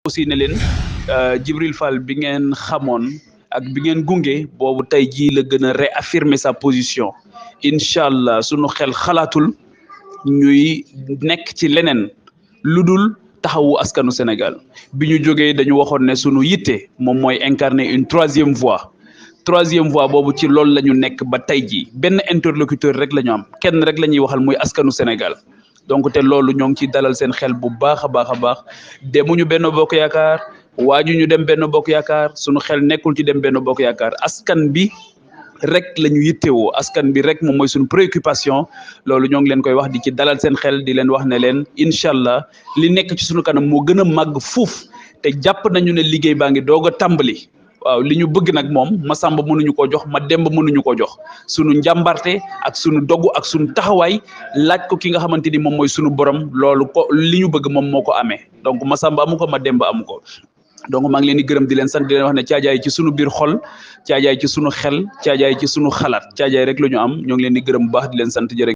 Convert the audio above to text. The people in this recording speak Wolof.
aussi ne leen Djibril Fall bi ngeen xamoon ak bi ngeen gunge boobu tey jii la gën a réaffirmer sa position incha allah sunu xel xalaatul ñuy nekk ci leneen lu dul taxawu askanu Sénégal bi ñu jógee dañu waxoon ne sunu yitte moom mooy incarner une troisième voie boobu ci loolu la ñu nekk ba tey jii benn interlocuteur rek la ñu am kenn rek la ñuy waxal muy askanu Sénégal donc te loolu ñoo ngi ciy dalal seen xel bu baax a baax a baax demuñu Benno Bokk Yaakaar waaju ñu dem Benno Bokk Yaakaar sunu xel nekkul ci dem Benno Bokk Yaakaar askan bi rek la ñu yittewoo askan bi rek moom mooy suñu préoccupation loolu ñoo ngi leen koy wax di ci dalal seen xel di leen wax ne leen incha allah li nekk ci suñu kanam moo gën a màgg fuuf te jàpp nañu ne liggéey baa ngi doog a tàmbali waaw li ñu bëgg nag moom Masamba mënuñu ko jox Mademba mënuñu ko jox sunu njàmbarte ak sunu dogu ak sunu taxawaay laaj ko ki nga xamante ni moom mooy sunu borom loolu ko li ñu bëgg moom moo ko amee donc Masamba amu ko Mademba amu ko. donc maa ngi leen di gërëm di leen sant di leen wax ne caajaay ci sunu biir xol caajaay ci sunu xel caajaay ci sunu xalaat caajaay rek la ñu am ñoo ngi leen di gërëm bu baax di leen sant jërë